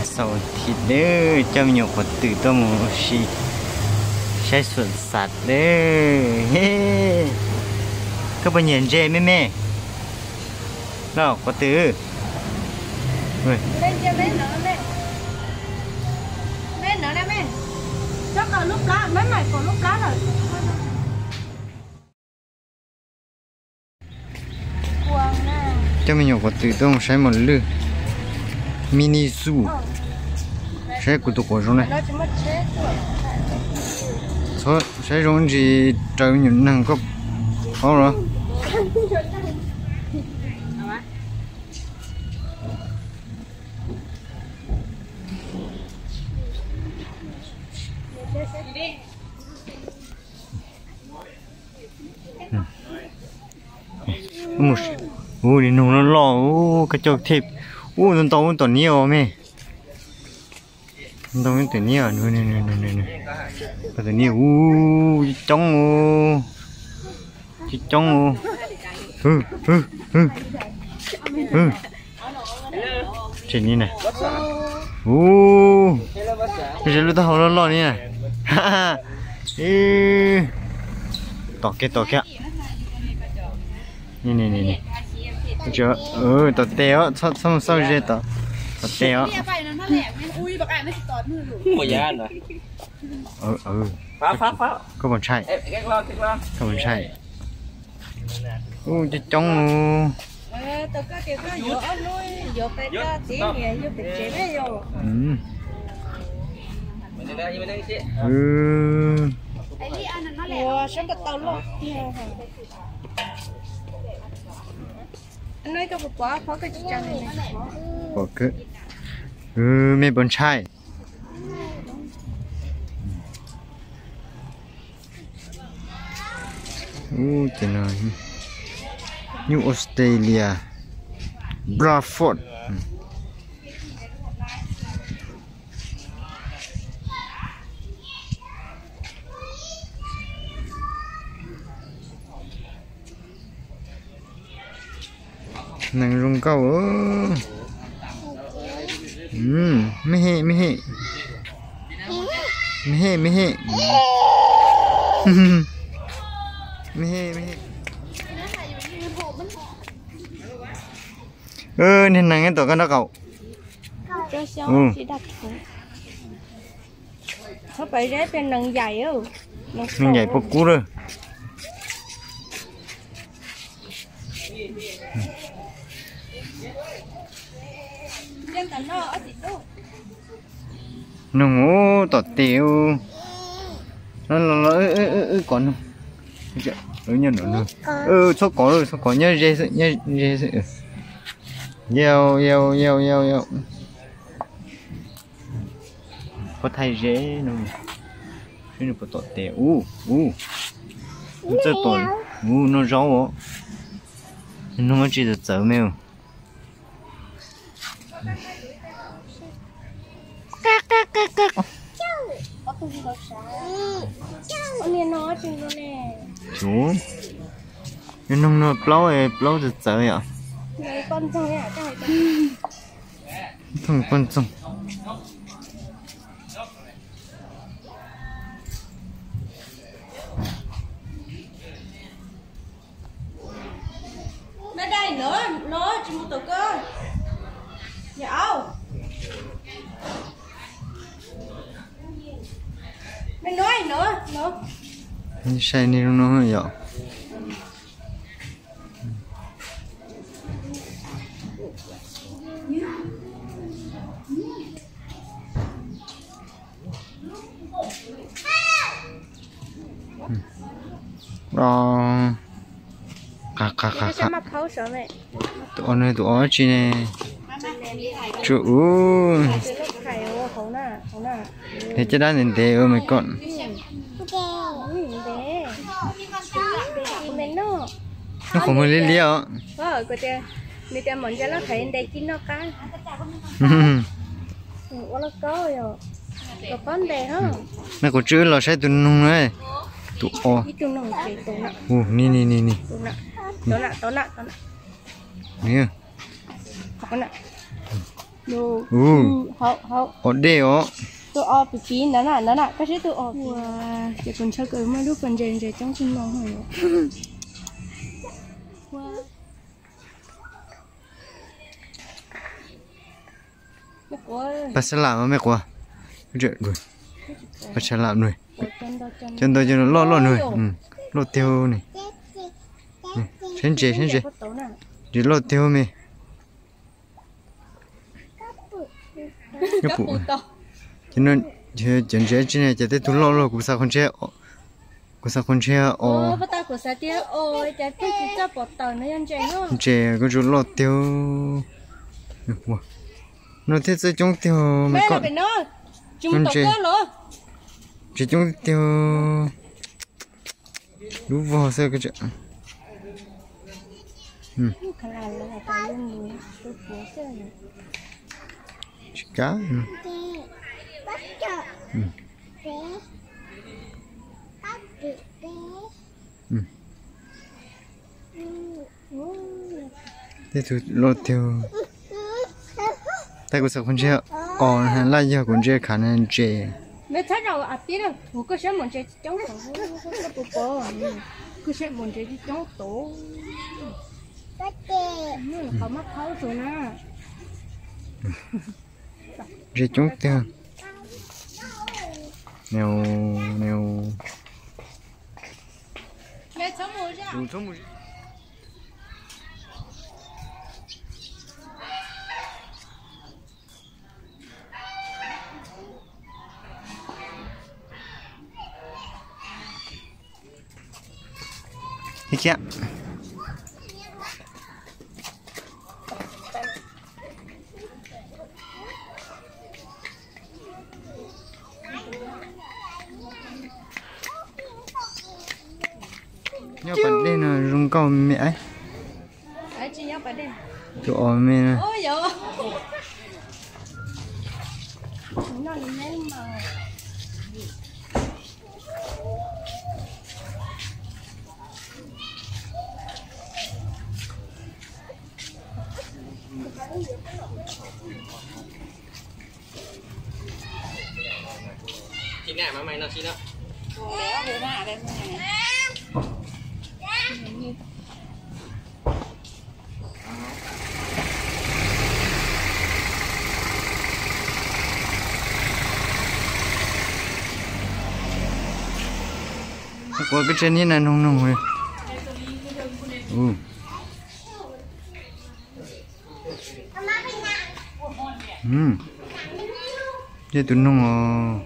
Xaus thim lawm, coj me nyuam quav twm tuaj mus ua si saib xuam xav lawm. Koj puas nyiam ntses me me? Los quav twm. Coj me nyuam quav twm tuaj mus saib mos lwj. Mini zoo. Saib kuv tus quav zoo na. Txhob saib zoo ntsis raws me nyuam neeg koj paub los. Ub, li noog loj loj, ub, koj coj thiaj, ub, ntau ntau ub tom niab os me. Ntau tom niab, tom niab, ub, coob coob, coob coob. Tseem ni na. Ub, ze lub taub hau loj loj ni na. Tom kiag, tom kiag. Tom tes os, txhob mus xauj ze tom, tom tes os. Koj puas ntshai? Koj puas ntshai? Ub, coob coob. Pom kawg. Mej puas ntshai? Ub, ces no nyuj Australia, Bradford. Neeg zoo nkauj. Me he, me he. Me he, me he. Me he, me he. Niag neeg tom koj nraub qaum. Neeg yaim pua kub lawm. Noog ub tom tes ub. Los los, wb kov noog. Nyob no, txhob kov, txhob kov, nyob ze xwb, nyob ze xwb. Yau yau yau yau yau. Puas thaij ze no, seb nws puas tom tes. Ub, ub, txawj tom, ub, noj zaub os. Noog tsis txawv txawv me. Noog no plaub, plaub txawv txawv yom. Thooj poj ntxoog. Sai ni no yom. Qab qab qab qab. Tus o no tus o tsi ne? Tsuas ub. Es caj dab ntev ntev ua me koj. Nws qhuav muag liab liab os. Nws tias mom ntsia loj thaiv ntes ci noj qab. Ua loj kab yog, kab ntes. Nej kuv tswb los saib tus noog na. Tus o. Tus noog ces tus na. Ni ni ni ni. Tus na, tus na, tus na, tus na. Ni. Tus na. Ua, ua dej os. Tus os piv piv ntawd na, ntawd na, koj saib tus os. Ces kuv ntshaw kom muaj lub pob ntseg ntses coob tsis no. Pab sab lam mas me quav. Pab sab lam nws. Cov ntawd cov loj loj nws. Loj tiag ne. Saib ntses, saib ntses. Ntses loj tiag me. Cov ntses tsi ne, ces tej tug loj loj kuv xav qhov ntshe, kuv xav qhov ntshe os. Ntses koj tsuas loj tiag. No thiaj txawj coob tiag me koj. Ntses, ntses coob tiag. Lub vog xwb. Tsis kav. Tej tug loj tiag. Tab kuv xav qhov ntshe os, laj yog kuv ntse khav na ntses. Me txhob zaum a tib lawm, kuv koj siab mus ntses tsis coob tod, koj puas pom, koj siab mus ntses tsis coob tod. Qhov mab qhaub tus na. Ntses coob tiag. Neu, neu. Nyob pas dej no zoo nkauj me. Tus os me na. Kuv koj tsev niag na noog noog li. Tej tus noog os.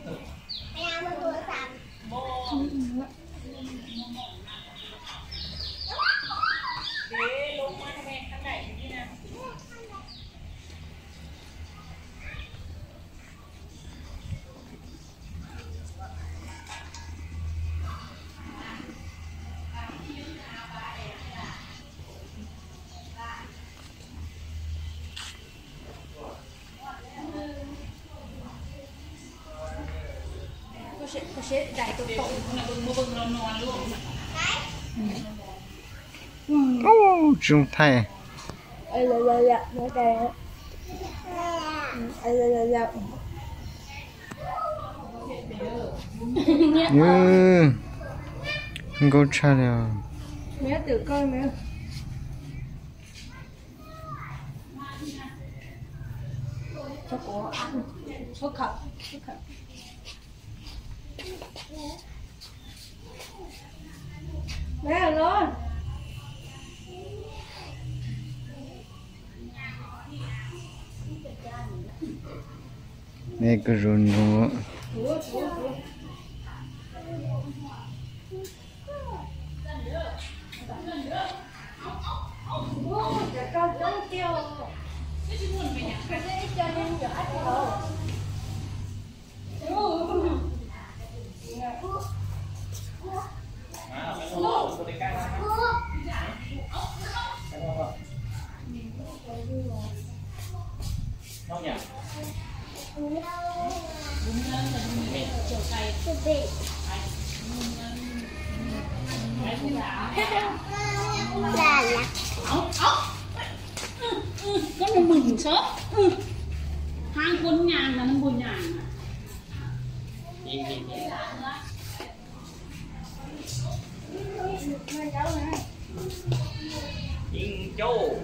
Ub, tsis zoo thaij. Nkauj tshaj li os. Me koj zoo nroog. Koj nws mws xwb. Ib caug.